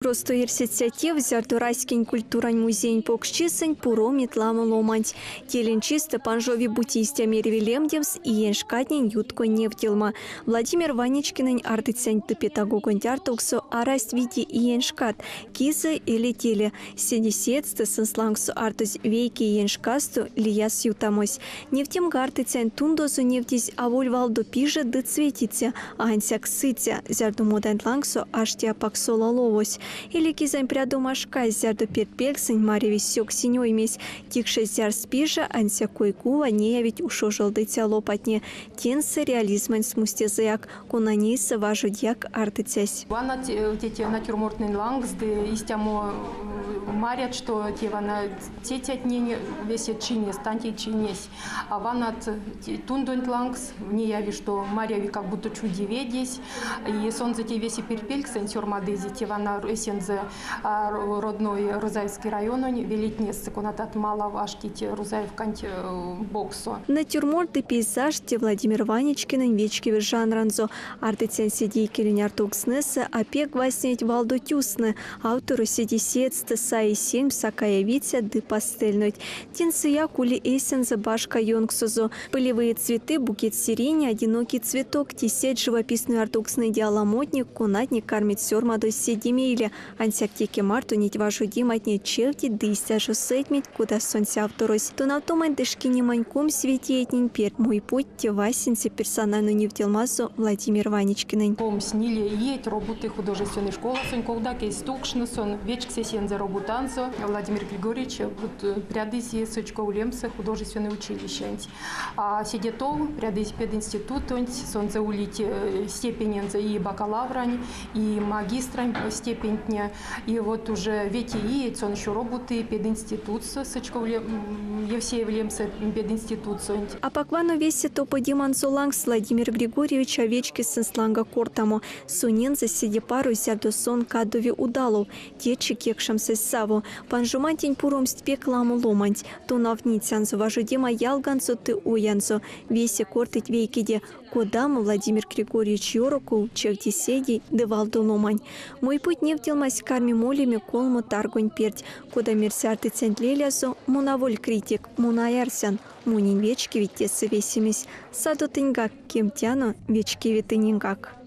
Куросто эрсиця тев, зярдо раськень культурань музеень покшчисэнть пуромить ламо ломанть. Телень чистэ панжови бути истя мереви лемдемс иень шкатнень ютконь невтелма. Владимир Ванечкинэнь артыцянть ды педагогонть артовксо арасть виде иень шкат, кизэ эли теле. Седе сеедьстэ сынст лангсо артозь вейке иень шкасто лияс ютамось. Невтемга артыцянть тундосо невтизь аволь валдо пиже ды цветиця, а ансяк сыця, зярдо моданть лангсо ашти апак сола ловось. Эли кизэнь прядома шкась, зярдо пертьпельксэнть маряви сёксень оймесь, тикшесь зярс пиже, ансяк кой-кува неявить ушожлдыця лопатне. Теньсэ реализмань смустезэяк, кона нейсэ важодияк артыцясь. Вана те натюрмортнэнь лангс ды истямо марят, что те вана тетятнень весе чинест, тантей чинесь. А ванат тундонть лангс неяви, что маряви как будто чуди ведесь. И сонзэ те весе пертьпельксэнть сёрмадызе те вана эсензэ родной Рузаевский райононь велетнесэ, конатат малав аштить Рузаевканть боксо. Натюрморт ды пейзажт те Владимир Ванечкинэнь вечкеви жанранзо. Артыцянть седеикелень артовкстнэсэ а пек вастневить валдо тюстнэ, авторось седе сеедьстэ саи сельмс а каявиця ды пастельнойть. Теньсэяк ули эсензэ башка ёнксозо. Полевые цветы, букет сирени, одинокий цветок, те сеть живописной артовкстнэде аламотне, конатне кармить сёрмадозь седе мейле. Ансяк теке марто неть важодематне чевтеть ды истя жо сэтьметь, кода сонсь авторось. Тонавтомань ды шкинемань 20 иетнень перть Мой путь те васенце персональной невтелмасо Владимир Ванечкинэнь. 24 иеть роботы художественной школасонть, ковдак эзь тукшно сон, вечксь эсензэ роботанзо. Владимир Григорьевич вот прядызе Сычков лемсэ художественной училищанть. А седе тов прядызь пединститутонть, сонзэ улить степенензэ и бакалаврань, и магистрань степентне. И вот уже вети иеть сон еще роботы пединститутсо, Сычков Евсеев лемсэ пединститутсонть. Апак вано весе топодеманзо лангс Владимир Григорьевич а вечки сынст ланга кортамо. Сонензэ седе паро, зярдо сон кадови удалов. Течи кекшемс эзь саво. Панжомантень пуромсть пек ламо ломанть. Тонавтницянзо, важодема ялганзо ды оянзо. Весе кортыть вейкеде, кодамо Владимир Григорьевич ёроков, чевте седей ды валдо ломань. Мой путь невтелмась карми молеме колмо таргонь перть. Кода мерсь артыцянть лелязо, мон аволь критик, мон а арсян. Монень вечкевить тесэ весемесь. Садо тыньгак, кемтяно, вечкеви тыненкак.